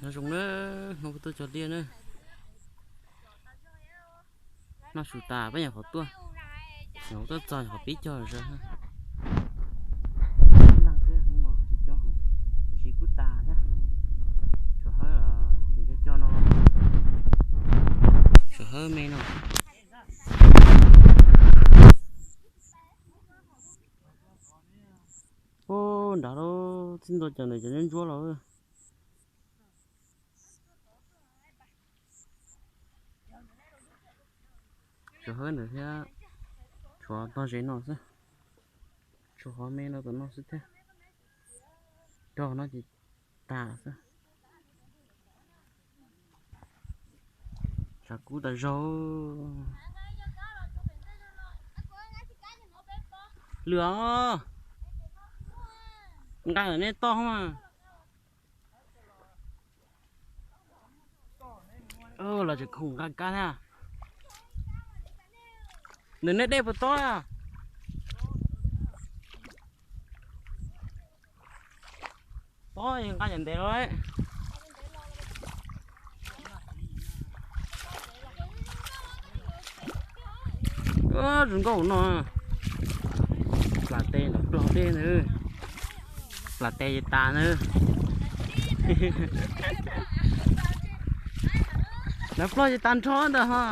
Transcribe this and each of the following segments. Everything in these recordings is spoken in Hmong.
Nyob zoo na, hnub tuaj cog liaj na. Noj su tas peb nyuam qhuav tuaj, nyuam qhuav tuaj txog nyuam qhuav pib cog zog. Leej thiab hnub no tsis cog, tiam sis kuj tas thiab. Tshuav hawb, tseem cog cog no, tshuav hawb me no. Ub, nrad lawm, txij ntua cov ntawm cov ntsuab ntsuab los. Tshuav hawb ntawd thiab, tshuav tog zes no xwb, tshuav qhov me no tom no xwb thiab, rau no ces tas xwb. Tshav kub tas zog. Lwm os, nqa ntawm nej toj mas. Los tseem khoom nqa kab thiab. Nws nej dej puas tob? Tob nqa cov ntev los. Zoo nkauj no. Plam tes lawv plog dej ntag. Plam tes ces tas na. Lawv plog ces tas nrho ntag ho.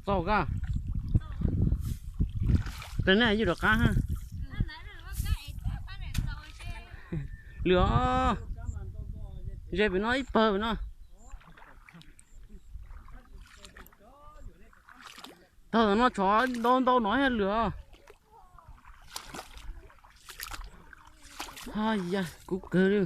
Txaus koj. Tes nej yus rov qab ha. Lwm os, ze pem no ib pawg pem no. Tag no tshuav ntau ntau no thiab Lwm os. Hos yas, kub kawg li.